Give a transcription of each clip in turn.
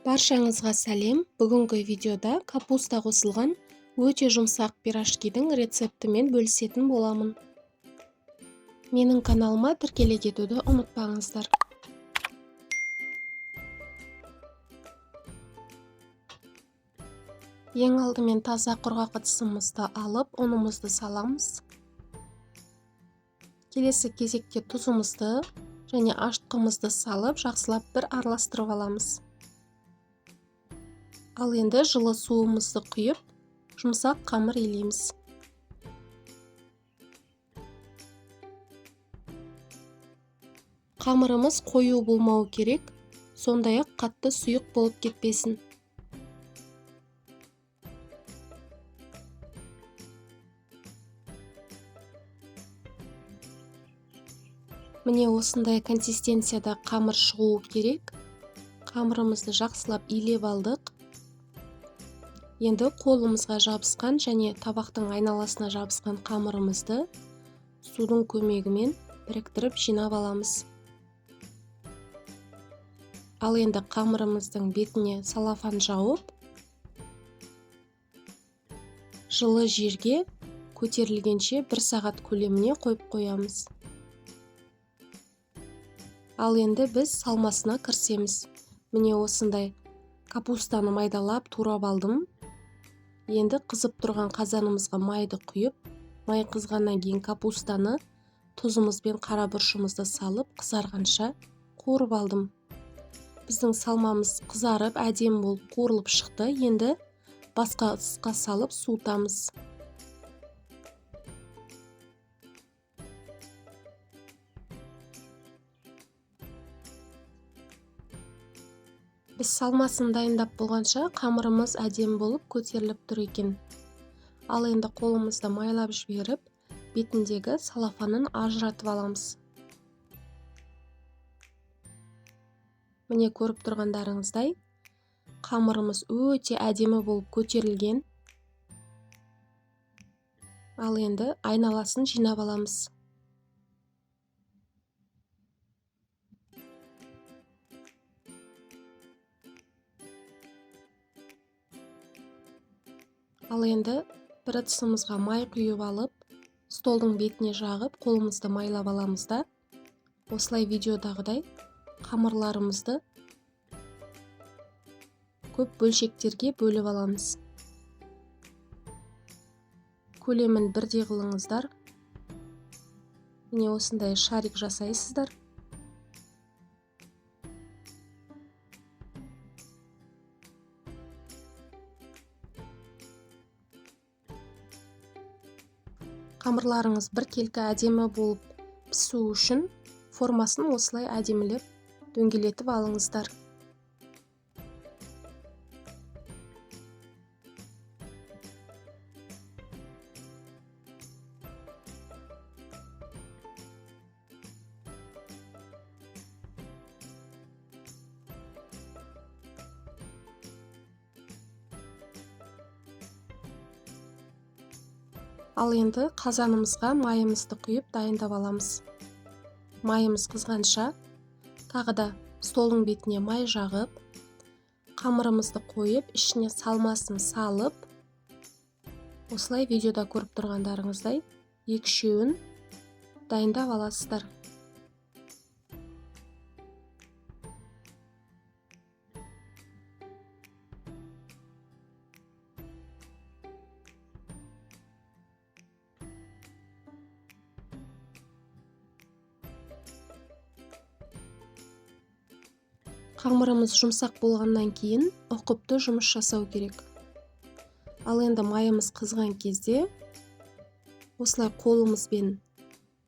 Баршаңызға сәлем. Бүгінгі видеода капуста қосылған өте жұмсақ пирожкидің рецептімен бөлісетін боламын. Менің каналыма тіркеле кетуді ұмытпаңыздар. Ең алдымен таза құрғақ ыдысымызды алып, ұнымызды саламыз. Келесі кезекте тұзымызды және ашытқымызды салып, жақсылап бір араластырып аламыз. Ал енді жылы суымызды құйып, жұмсақ қамыр илейміз. Қамырымыз қою болмауы керек, сондай-ақ қатты сұйық болып кетпесін. Міне осындай консистенцияда қамыр шығуы керек. Қамырымызды жақсылап илеп алдық. Енді қолымызға жабысқан және табақтың айналасына жабысқан қамырымызды судың көмегімен біріктіріп жинап аламыз. Ал енді қамырымыздың бетіне салафан жауып, жылы жерге көтерілгенше 1 сағат көлеміне қойып қоямыз. Ал енді біз салмасына кірісеміз. Міне осындай капустаны майдалап турап алдым. Енді қызып тұрған қазанымызға майды құйып, май қызғаннан кейін капустаны тұзымыз бен қара бұрышымызды салып қызарғанша қуырып алдым. Біздің салмамыз қызарып, әдемі болып қуырылып шықты. Енді басқа ыдысқа салып суытамыз. Біз салмасын дайындап болғанша қамырымыз әдемі болып көтеріліп тұр екен. Ал енді қолымызды майлап жіберіп, бетіндегі салафанын ажыратып аламыз. Міне көріп тұрғандарыңыздай, қамырымыз өте әдемі болып көтерілген. Ал енді айналасын жинап аламыз. Ал енді бір ыдысымызға май құйып алып, столдың бетіне жағып, қолымызды майлап аламыз да, осылай видеодағыдай қамырларымызды көп бөлшектерге бөліп аламыз. Көлемін бірдей қылыңыздар. Міне осындай шарик жасайсыздар. Қамырларыңыз біркелкі әдемі болып пісу үшін формасын осылай әдемілеп дөңгелетіп алыңыздар. Ал енді қазанымызға майымызды құйып дайындап аламыз. Майымыз қызғанша тағы да столдың бетіне май жағып, қамырымызды қойып, ішіне салмасын салып, осылай видеода көріп тұрғандарыңыздай екі-үшеуін дайындап аласыздар. Қамырымыз жұмсақ болғаннан кейін ұқыпты жұмыс жасау керек. Ал енді майымыз қызған кезде осылай қолымызбен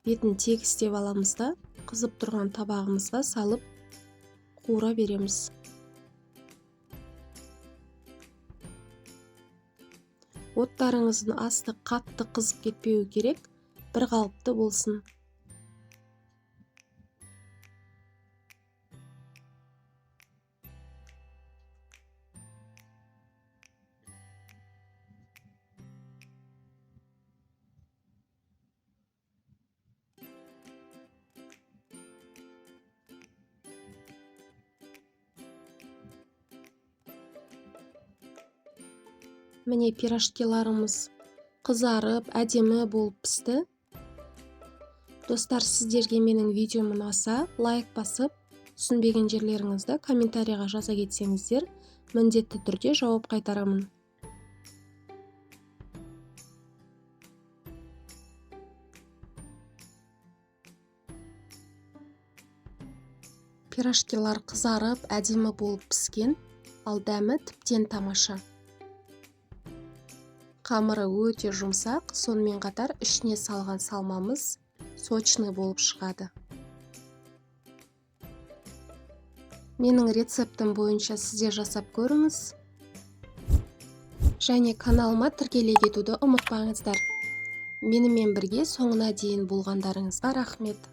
бетін тегістеп аламыз да, қызып тұрған табағымызға салып қуыра береміз. Оттарыңыздың асты қатты қызып кетпеуі керек, бір қалыпты болсын. Міне, пирожкиларымыз қызарып, әдемі болып пісті. Достар, сіздерге менің видеом ұнаса, лайк басып, түсінбеген жерлеріңізді комментарийға жаза кетсеңіздер, міндетті түрде жауап қайтарамын. Пирожкилар қызарып, әдемі болып піскен, ал дәмі тіптен тамаша. Қамыры өте жұмсақ, сонымен қатар ішіне салған салмамыз сочный болып шығады. Менің рецептім бойынша сіздер жасап көріңіз. Және каналыма тіркеле кетуді ұмытпаңыздар. Менімен бірге соңына дейін болғандарыңызға рахмет.